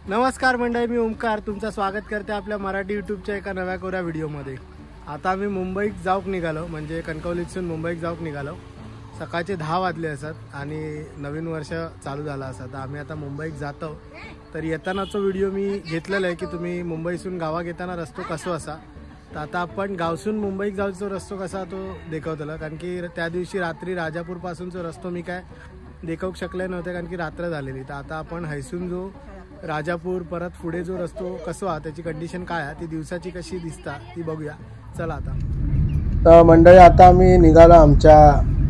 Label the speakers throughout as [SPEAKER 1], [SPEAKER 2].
[SPEAKER 1] नमस्कार मंडळी, मी ओमकार तुमचं स्वागत करते आपल्या मराठी यूट्यूबच्या एका नव्या कोऱ्या व्हिडिओमध्ये। आता आम्ही मुंबईत जाऊक निघालो, म्हणजे कणकवलीतून मुंबईत जाऊक निघालो। सकाळचे 10 वाजले असत आणि नवीन वर्ष चालू झालं असत। आम्ही आता मुंबईत जातो, तर येतानाचा व्हिडिओ मी घेतलेला आहे की तुम्ही मुंबईसून गावात येताना रस्तो कसो असा। तर आता आपण गावसून मुंबईत जाऊचो रस्तो कसा तो दाखवतलो, कारण की त्या दिवशी रात्री राजापूरपासूनचो रस्तो मी काय दाखवू शकले नव्हते, कारण की रात्र झालेली। तर आता आपण हैसून जो राजापूर परत पुढे जो रस्तो कसो आहे, त्याची कंडिशन काय आहे, ती दिवसाची कशी दिसता ती बघूया। चला आता।
[SPEAKER 2] तर मंडळी आता आम्ही निघालो आमच्या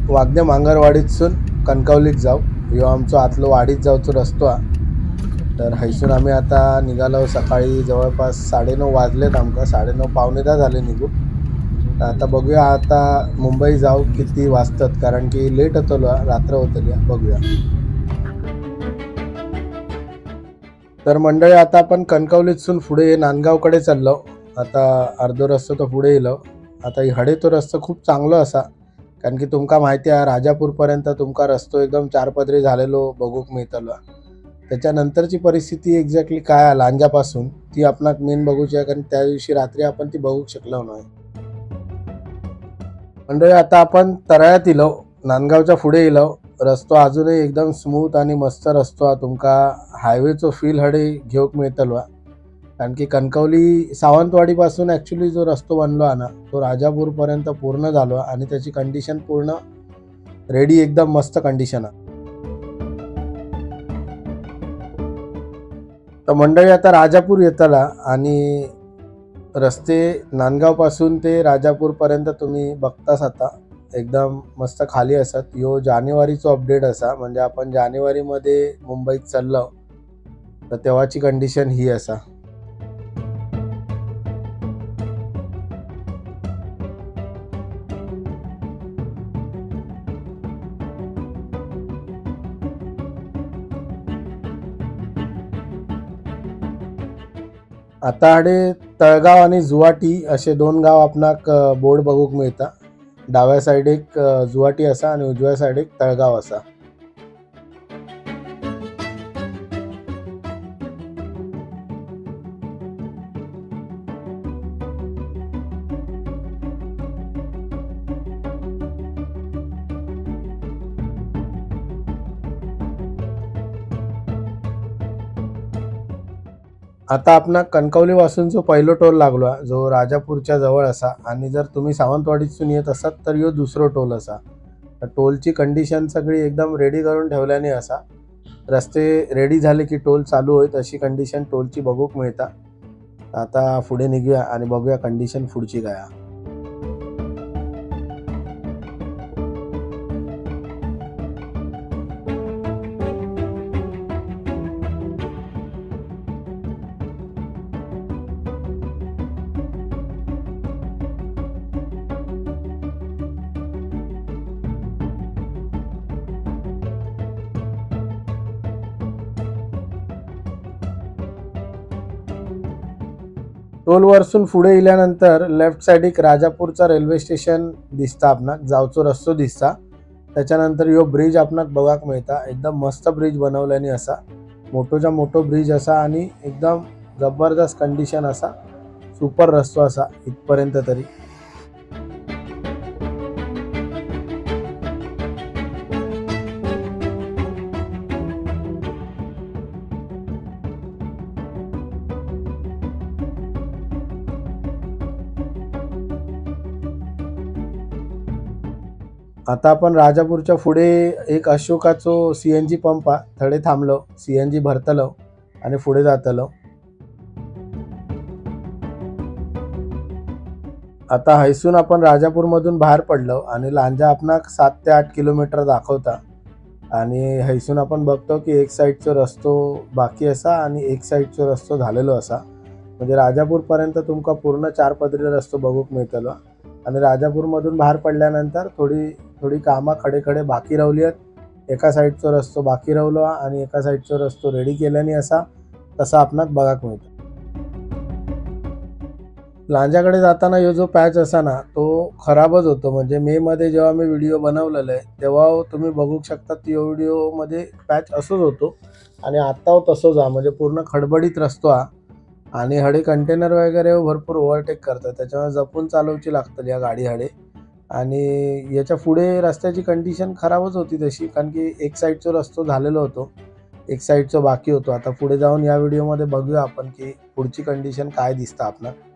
[SPEAKER 2] वागणे मांगरवाडीतसून कणकवलीत जाऊ। ह्यो आमचो आतलो वाडीत जावचो रस्तो आहे। तर हैसून आम्ही आता निघालो सकाळी जवळपास 9:30 वाजलेत आमकां, 9:30 9:45 झाले निघू। तर आता बघूया आता मुंबई जाऊ किती वाजतात, कारण की लेट होतलो, रात्र होतली, बघूया। तर मंडळी आता आपण कणकवलीतसून पुढे नांदगावकडे चाललो। आता अर्धो रस्तो तो पुढे येलो। आता हडे तो रस्तो खूप चांगलो असा, कारण की तुमका माहिती आहे राजापूरपर्यंत तुमका रस्तो एकदम चारपदरी झालेलो बघूक मिळतलो। त्याच्यानंतरची परिस्थिती एक्झॅक्टली काय आहे लांजापासून ती आपणाक मेन बघूची आहे, कारण त्या दिवशी रात्री आपण ती बघू शकलो नाही। मंडळी आता आपण तराळ्यात इलो, नांदगावच्या पुढे इलो। रस्तो अजूनही एकदम स्मूथ आणि मस्त रस्तो आहे, तुमका हायवेचो फील हडे घेऊक मिळतलो। कारण की कणकवली सावंतवाडीपासून ॲक्च्युली जो रस्तो बनलो आहे ना तो राजापूरपर्यंत पूर्ण झालो आणि त्याची कंडिशन पूर्ण रेडी एकदम मस्त कंडिशन आहे। तर मंडळी आता राजापूर येतला आणि रस्ते नांदगावपासून ते राजापूरपर्यंत तुम्ही बघताच आता एकदम मस्त खाली असत। यो जानेवारीचो अपडेट असा, म्हणजे आपण जानेवारीमध्ये मुंबईत चाललो तर तेव्हाची कंडिशन ही असा। आता हाडे तळगाव आणि जुवाटी असे 2 गाव आपणाक बोर्ड बघूक मिळता। डाव्या साइडेक जुवाटी असा आणि उजव्या साइडेक तळगाव असा। आता आपणा कणकवलीपासून जो पहिलो टोल लागलो जो राजापूरच्या जवळ असा, आणि जर तुम्ही सावंतवाडीतून येत असात तर यो दुसरो टोल असा। तर टोलची कंडिशन सगळी एकदम रेडी करून ठेवल्याने असा, रस्ते रेडी झाले की टोल चालू होईल अशी कंडिशन टोलची बघूक मिळता। आता पुढे निघूया आणि बघूया कंडिशन पुढची काय। टोलवरसून पुढे इल्यानंतर लेफ्ट साइडीक राजापूरचा रेल्वे स्टेशन दिसता आपणाक, जावचो रस्तो दिसता। त्याच्यानंतर यो ब्रिज आपणाक बघाक मिळता, एकदम मस्त ब्रिज बनवल्यानी असा, मोठोच्या मोठो ब्रिज असा आणि एकदम जबरदस्त कंडिशन असा, सुपर रस्तो असा इथपर्यंत तरी। आता आपण राजापूरच्या पुढे एक अशोकाचो CNG pump आहे, थडे थांबलो, CNG भरतलो आणि पुढे जातलो। आता हैसून आपण राजापूरमधून बाहेर पडलो आणि लांजा आपणाक 7 ते 8 किलोमीटर दाखवता, आणि हैसून आपण बघतो की एक साईडचो रस्तो बाकी असा आणि एक साईडचो रस्तो झालेलो असा, म्हणजे राजापूरपर्यंत तुमका पूर्ण 4 पदरी रस्तो बघूक मिळतलो। आणि राजापूरमधून बाहेर पडल्यानंतर थोडी थोडी कामं खडे खडे बाकी राहिली आहेत, एका साईडचो रस्तो बाकी राहिलो आणि एका साईडचो रस्तो रेडी केल्याने असा तसा आपणाक बघाक मिळतो। लांजाकडे जाताना ह्यो जो पॅच असा ना तो खराबच होतो. म्हणजे मेमध्ये जेव्हा मी व्हिडिओ बनवलेला आहे तेव्हा तुम्ही बघू शकता ती व्हिडिओमध्ये पॅच असंच होतो आणि आत्ता तसंच हा, म्हणजे पूर्ण खडबडीत रस्तो हा. आणि हडे कंटेनर वगैरे भरपूर ओव्हरटेक करतात, त्याच्यामुळे जपून चालवची लागतली या गाडी हडे. आणि याच्या पुढे रस्त्याची कंडिशन खराबच होती तशी, कारण की एक साईडचो रस्तो झालेलो होतो, एक साईडचो बाकी होतो. आता पुढे जाऊन या व्हिडिओमध्ये बघूया आपण की पुढची कंडिशन काय दिसतं आपल्याला.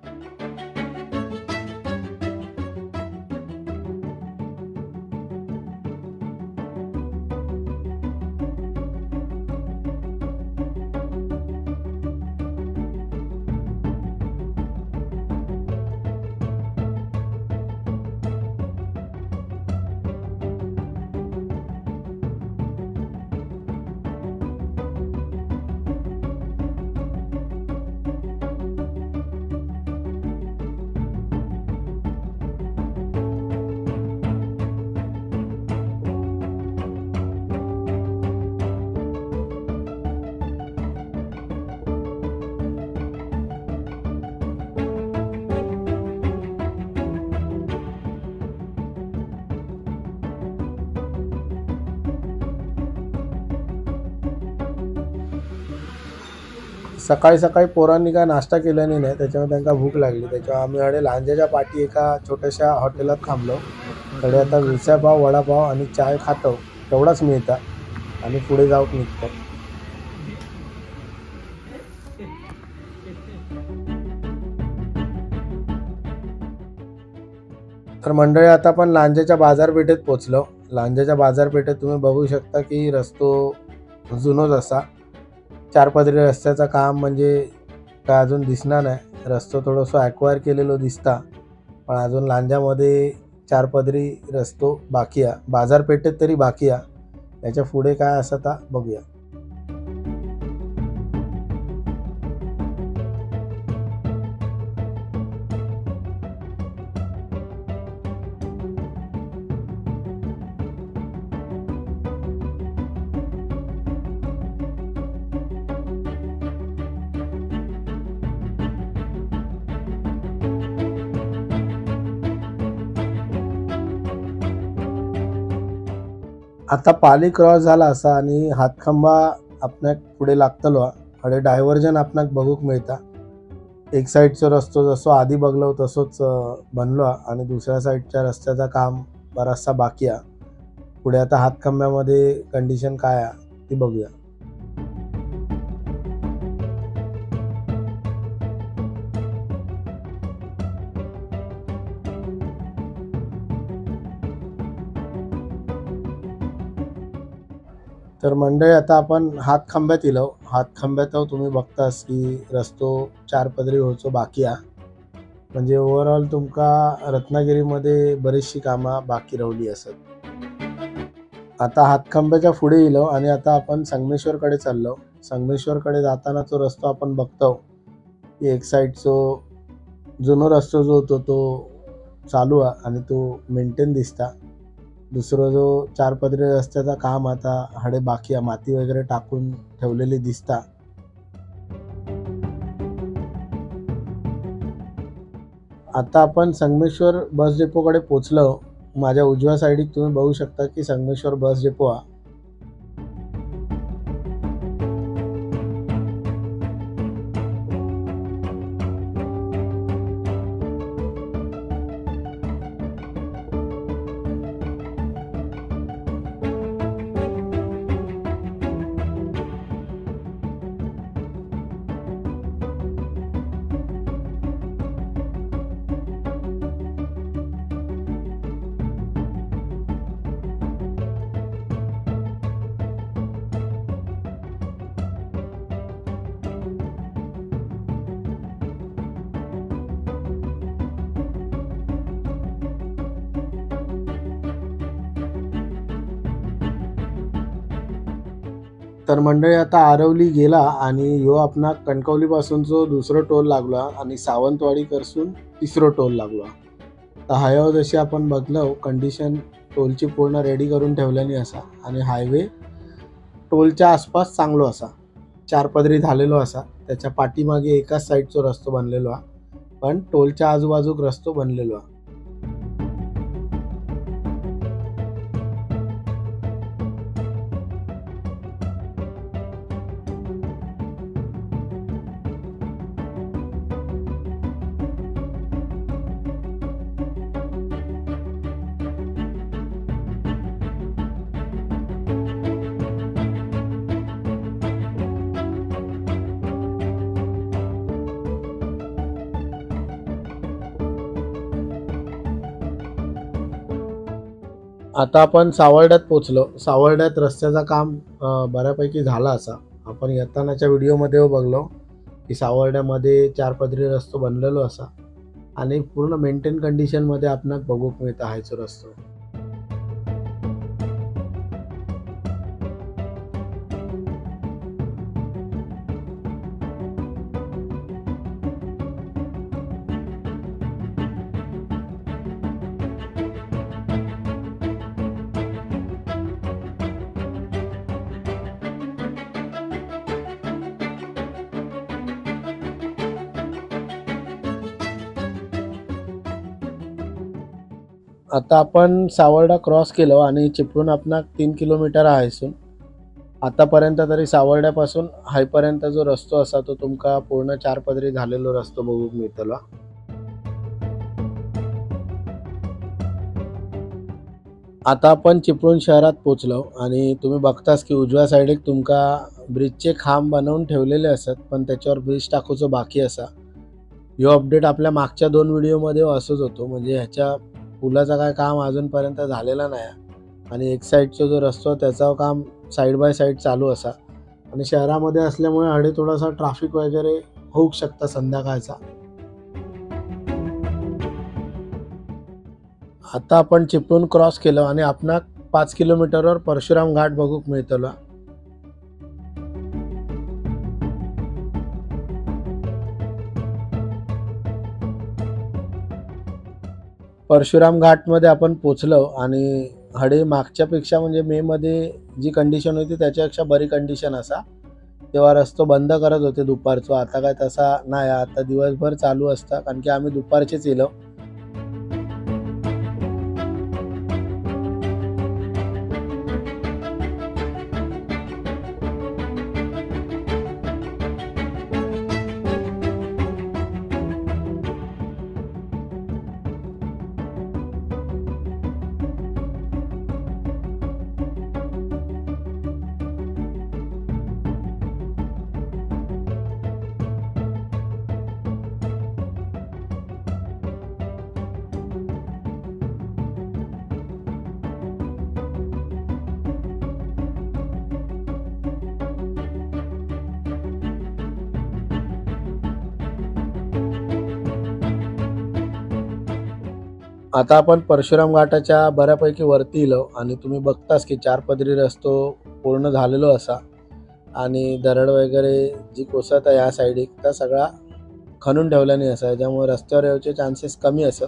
[SPEAKER 2] सकाळी सकाळी पोरांनी काय नाश्ता केल्याने नाही, त्याच्यामुळे त्यांना भूक लागली. त्याच्यामुळे आम्ही हडे लांजाच्या पाठी एका छोट्याशा हॉटेलात थांबलो. कडे आता मिसळपाव, वडापाव आणि चाय खातो, तेवढाच मिळता आणि पुढे जाऊन निघतो. तर मंडळी आता आपण लांजाच्या बाजारपेठेत पोचलो. लांजाच्या बाजारपेठेत तुम्ही बघू शकता की रस्तो जुनोच असा, चार पदरी रस्त्याचं काम म्हणजे काय अजून दिसणार नाही. रस्तो थोडंसं ॲक्वायर केलेलो दिसता, पण अजून लांजामध्ये चार पदरी रस्तो बाकी आहे, बाजारपेठेत तरी बाकी आहे. त्याच्या पुढे काय असं आता बघूया. आता पाली क्रॉस झाला असा आणि हातखंबा आपणाक पुढे लागतलो आणि डायव्हर्जन आपणाक बघूक मिळता. एक साईडचो रस्तो जसो आधी बघलो तसोच बनलो आणि दुसऱ्या साईडच्या रस्त्याचा काम बराचसा बाकी आहे. पुढे आता हातखंब्यामध्ये कंडिशन काय आहे ती बघूया. तर मंडळी आता आपण हातखंब्यात इलो. हातखंब्यात तुम्ही बघतास की रस्तो चार पदरी होचो बाकी आहे. म्हणजे ओव्हरऑल तुमका रत्नागिरीमध्ये बरीचशी कामं बाकी राहिली असत. आता हातखंब्याच्या पुढे इलो आणि आता आपण संगमेश्वरकडे चाललो. संगमेश्वरकडे जाताना तो रस्तो आपण बघतो की एक साईडचो जुनो रस्तो जो होतो तो चालू आहे आणि तो मेंटेन दिसता. दुसरं जो चार पदरी रस्त्याचा काम आता हडे बाकी आहे, माती वगैरे टाकून ठेवलेली दिसता. आता आपण संगमेश्वर बस डेपोकडे पोचलो. माझ्या उजव्या साईडीत तुम्ही बघू शकता की संगमेश्वर बस डेपो आहे. तर मंडळी आता आरवली गेला आणि ह्यो आपणा कणकवलीपासूनचो दुसरो टोल लागला आणि सावंतवाडी करसून तिसरो टोल लागला. तर हायवे जशी आपण बघलो कंडिशन टोलची पूर्ण रेडी करून ठेवल्यानी असा आणि हायवे टोलच्या आसपास चांगलो असा, चार पदरी झालेलो असा. त्याच्या पाठीमागे एकाच साईडचो रस्तो बनलेलो हा, पण टोलच्या आजूबाजूक रस्तो बनलेलो आहे. आता आपण सावर्ड्यात पोचलो. सावर्ड्यात रस्त्याचा काम बऱ्यापैकी झाला असा. आपण येतानाच्या व्हिडिओमध्ये बघलो की सावर्ड्यामध्ये 4 पदरी रस्तो बनलेलो असा आणि पूर्ण मेंटेन कंडिशनमध्ये आपणाक बघूक मिळता हायचो रस्तो. आता आपण सावर्डा क्रॉस केलो आणि चिपळूण आपणाक 3 किलोमीटर आहे इसून. आतापर्यंत तरी सावर्ड्यापासून हायपर्यंत जो रस्तो असा तो तुमका पूर्ण 4 पदरी झालेलो रस्तो बघूक मिळतलो. आता आपण चिपळूण शहरात पोचलो आणि तुम्ही बघतास की उजव्या साईडीक तुमका ब्रिजचे खांब बनवून ठेवलेले असत, पण त्याच्यावर ब्रिज टाकूचो बाकी असा. ह्यो अपडेट आपल्या मागच्या 2 व्हिडिओमध्ये असंच होतो, म्हणजे ह्याच्या पुलाचा काय काम अजूनपर्यंत झालेला नाही आणि एक साईडचा जो रस्तो त्याचा काम साईड बाय साईड चालू असा. आणि शहरामध्ये असल्यामुळे हडे थोडासा ट्रॅफिक वगैरे होऊ शकता संध्याकाळचा. आता आपण चिपळूण क्रॉस केलं आणि आपणाक 5 किलोमीटरवर परशुराम घाट बघूक मिळतलो. परशुराम घाटमध्ये आपण पोचलो आणि हडे मागच्यापेक्षा म्हणजे मेमध्ये जी कंडिशन होती त्याच्यापेक्षा बरी कंडिशन असा. तेव्हा रस्तो बंद करत होते दुपारचो, आता काय तसा नाही, आता दिवसभर चालू असता कारण की आम्ही दुपारचेच येलो. आता आपण परशुराम घाटाच्या बऱ्यापैकी वरती इलो आणि तुम्ही बघतास की 4 पदरी रस्तो पूर्ण झालेलो असा आणि दरड वगैरे जी कोसळत आहे या साईडीक त्या सगळा खणून ठेवल्याने असा, त्यामुळे रस्त्यावर येऊचे चान्सेस कमी असत.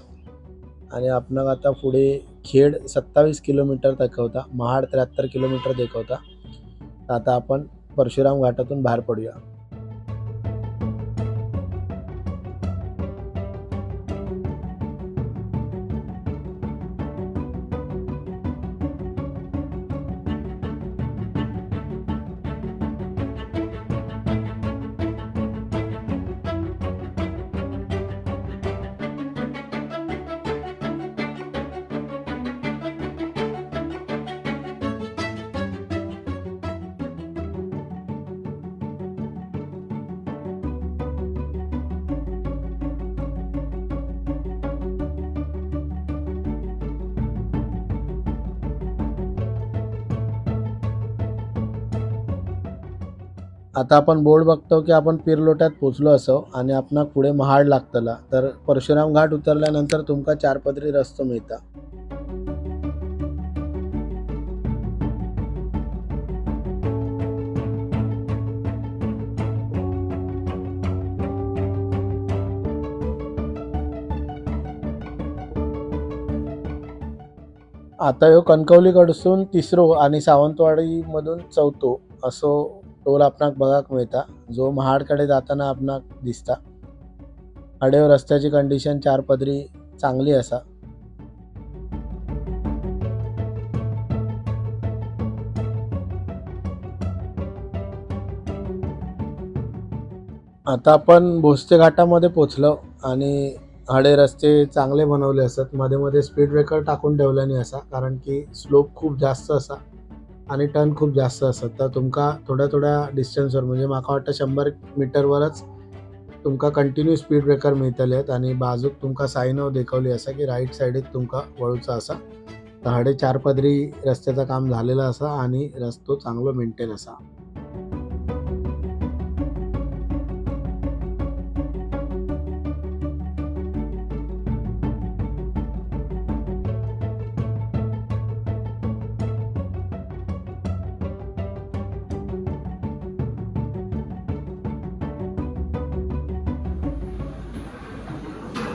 [SPEAKER 2] आणि आपणाक आता पुढे खेड 27 किलोमीटर दाखवता, महाड 73 किलोमीटर दाखवता. आता आपण परशुराम घाटातून बाहेर पडूया. आता आपण बोर्ड बघतो की आपण पीरलोट्यात पोचलो असो आणि आपणाक पुढे महाड लागतला. तर परशुराम घाट उतरल्यानंतर तुमका 4 पदरी रस्तो मिळता. आता ह्यो कणकवलीकडसून तिसरो आणि सावंतवाडीमधून चौथो असो टोल आपणाक बघाक मिळता, जो महाडकडे जाताना आपणाक दिसता. हडेव रस्त्याची कंडिशन चार पदरी चांगली असा। आता आपण भोसते घाटामध्ये पोचलो आणि हडे रस्ते चांगले बनवले असत, मध्ये मध्ये स्पीड ब्रेकर टाकून ठेवल्याने असा, कारण की स्लोप खूप जास्त असा आणि टर्न खूप जास्त असत। तर तुमका थोड्या थोड्या डिस्टन्सवर म्हणजे माका वाटतं 100 मीटरवरच तुमका कंटिन्यू स्पीड ब्रेकर मिळतले आहेत आणि बाजूक तुमका साईन देखवली असा की राईट साईडीत तुमका वळूचा असा। तर हडे चार पदरी रस्त्याचं काम झालेलं असा आणि रस्तो चांगलो मेंटेन असा।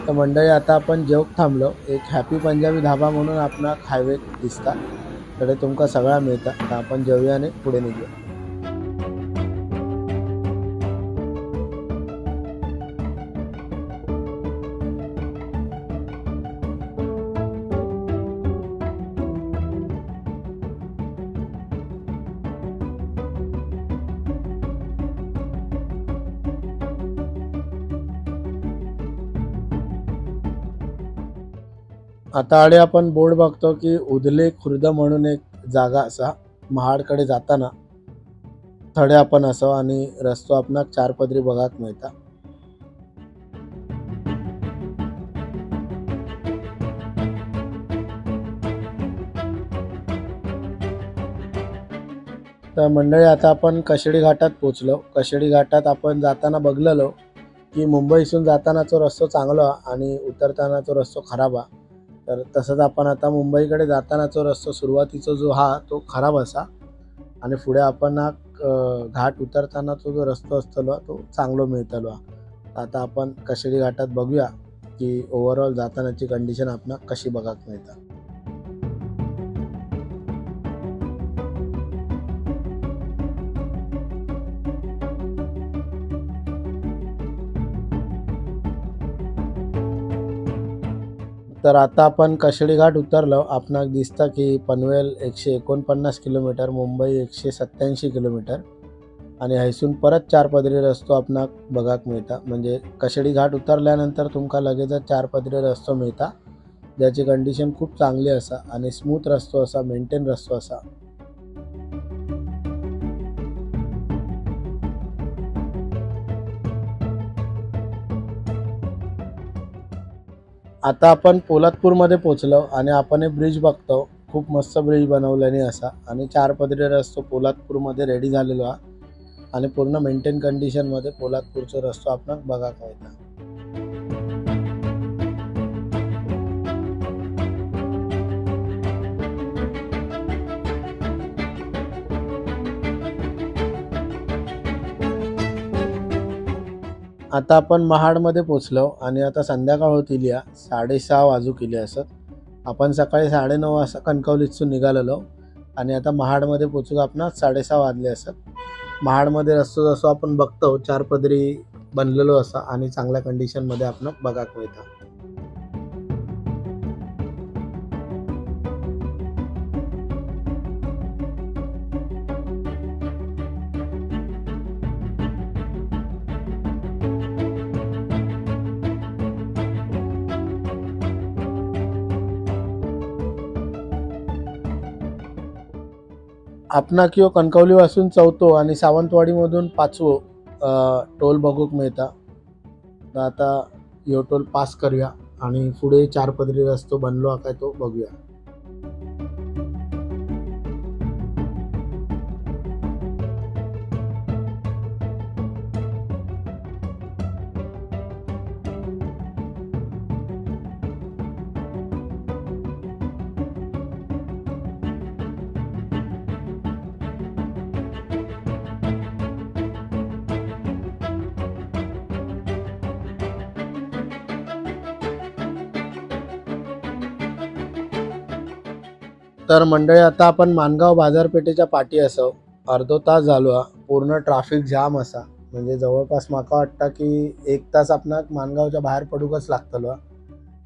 [SPEAKER 2] तर मंडळी आता आपण जेवक थांबलो, एक हॅपी पंजाबी धाबा म्हणून आपला हायवे दिसता, तर तुमका सगळा मिळता। तर आपण जेवूया आणि पुढे निघूया। आता आडे आपण बोर्ड बघतो की उदले खुर्द म्हणून एक जागा असा महाडकडे जाताना थडे आपण असो आणि रस्तो आपणाक चार पदरी बघाक मिळता। तर मंडळी आता आपण कशेडी घाटात पोचलो। कशेडी घाटात आपण जाताना बघलेलो की मुंबईसून जातानाचो रस्तो चांगलो आणि उतरतानाचो रस्तो खराब हा। तर तसंच आपण आता मुंबईकडे जातानाचो रस्तो सुरुवातीचो जो हा तो खराब असा आणि पुढे आपण घाट उतरतानाचो जो रस्तो असतलो तो चांगलो मिळतलो। आता आपण कशेडी घाटात बघूया की ओव्हरऑल जातानाची कंडिशन आपणाक कशी बघाक मिळता। तर आता आपण कशेडी घाट उतरलो, आपणाक दिसता की पनवेल 149 किलोमीटर, मुंबई 187 किलोमीटर आणि हैसून परत चार पदरी रस्तो आपणाक बघाक मिळता। म्हणजे कशेडी घाट उतरल्यानंतर तुमका लगेचच चार पदरी रस्तो मिळता, ज्याची कंडिशन खूप चांगली असा आणि स्मूथ रस्तो असा, मेंटेन रस्तो असा। आता आपण पोलादपूरमध्ये पोचलो आणि आपण एक ब्रिज बघतो, खूप मस्त ब्रिज बनवल्याने असा आणि चार पदरी रस्तो पोलादपूरमध्ये रेडी झालेलो हा आणि पूर्ण मेंटेन कंडिशनमध्ये पोलादपूरचा रस्तो आपणाक बघाक मिळता। आता आपण महाडमध्ये पोचलो आणि आता संध्याकाळ होतील, या 6:30 वाजू केली असत। आपण सकाळी 9:30 वाजता कणकवलीतून निघालेलो आणि आता महाडमध्ये पोचू आपण 6:30 वाजले असत। महाडमध्ये रस्तो जसं आपण बघतो चार पदरी बनलेलो असा आणि चांगल्या कंडिशनमध्ये आपण बघाक मिळतं। आपणा किंवा कणकवलीपासून चौथो आणि सावंतवाडीमधून पाचवो टोल बघूक मिळता। तर आता यो टोल पास करूया आणि पुढे चार पदरी रस्तो बनलो काय तो बघूया। तर मंडळी आता आपण माणगाव बाजारपेठेच्या पाठी असो, अर्धो तास झालो हा, पूर्ण ट्रॅफिक जाम असा। म्हणजे जवळपास म्हाका वाटता की 1 तास आपणाक मानगावच्या बाहेर पडूकच लागतलो,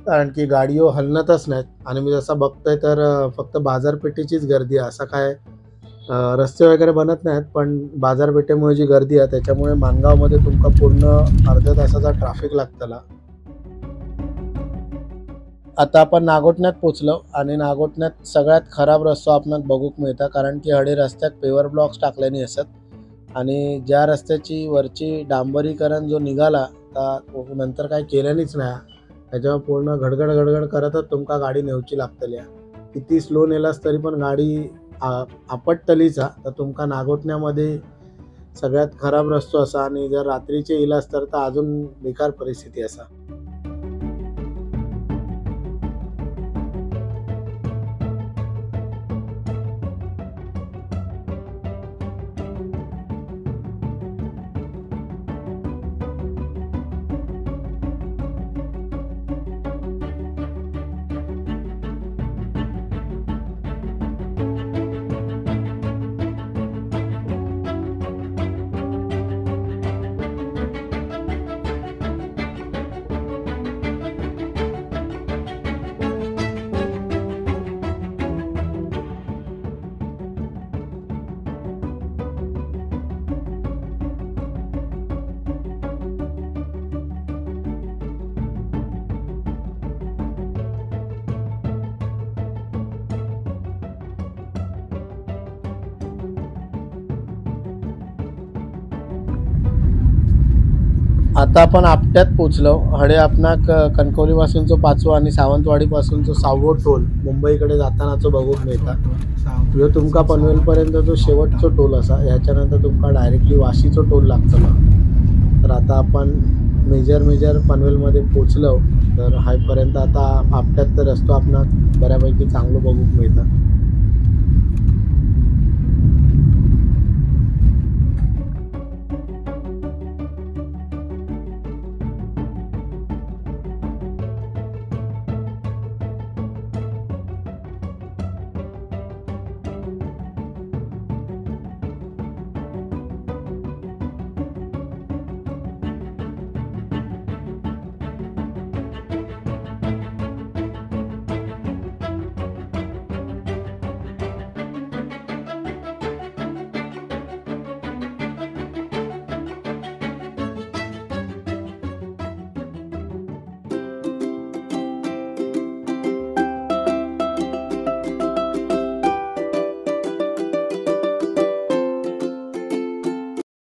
[SPEAKER 2] कारण की गाडयो हलनतच नाहीत. आणि मी जसं बघतोय तर फक्त बाजारपेठेचीच गर्दी आहे, असं काय रस्ते वगैरे बनत नाहीत, पण बाजारपेठेमुळे जी गर्दी आहे त्याच्यामुळे मानगावमध्ये तुमका पूर्ण अर्ध्या तासाचा ट्रॅफिक लागतला. आता आपण नागोठण्यात पोचलो आणि नागोठण्यात सगळ्यात खराब रस्तो आपणाक बघूक मिळता, कारण की हडे रस्त्यात पेवर ब्लॉक्स टाकल्याने असत आणि ज्या रस्त्याची वरची डांबरीकरण जो निघाला ता नंतर काय केल्यानेच नाही, त्याच्यावर पूर्ण घडघड घडघड करतच तुमका गाडी नेवची लागतली. किती स्लो नेलास तरी पण गाडी आपटतलीचा. तर तुमका नागोठण्यामध्ये सगळ्यात खराब रस्तो असा आणि जर रात्रीचे इलास तर अजून बेकार परिस्थिती असा. आता आपण आपट्यात पोचलो. हडे आपणाक कणकवलीपासूनचो 5वो आणि सावंतवाडीपासूनचो 6वो टोल मुंबईकडे जातानाचो बघूक मिळता. ह्यो तुमका पनवेलपर्यंतचो शेवटचो टोल असा, ह्याच्यानंतर तुमका डायरेक्टली वाशीचो टोल लागतलो. तर आता आपण मेजर मेजर पनवेलमध्ये पोचलो, तर हायपर्यंत आता आपट्यात तर रस्तो आपणाक बऱ्यापैकी चांगलो बघूक मिळता.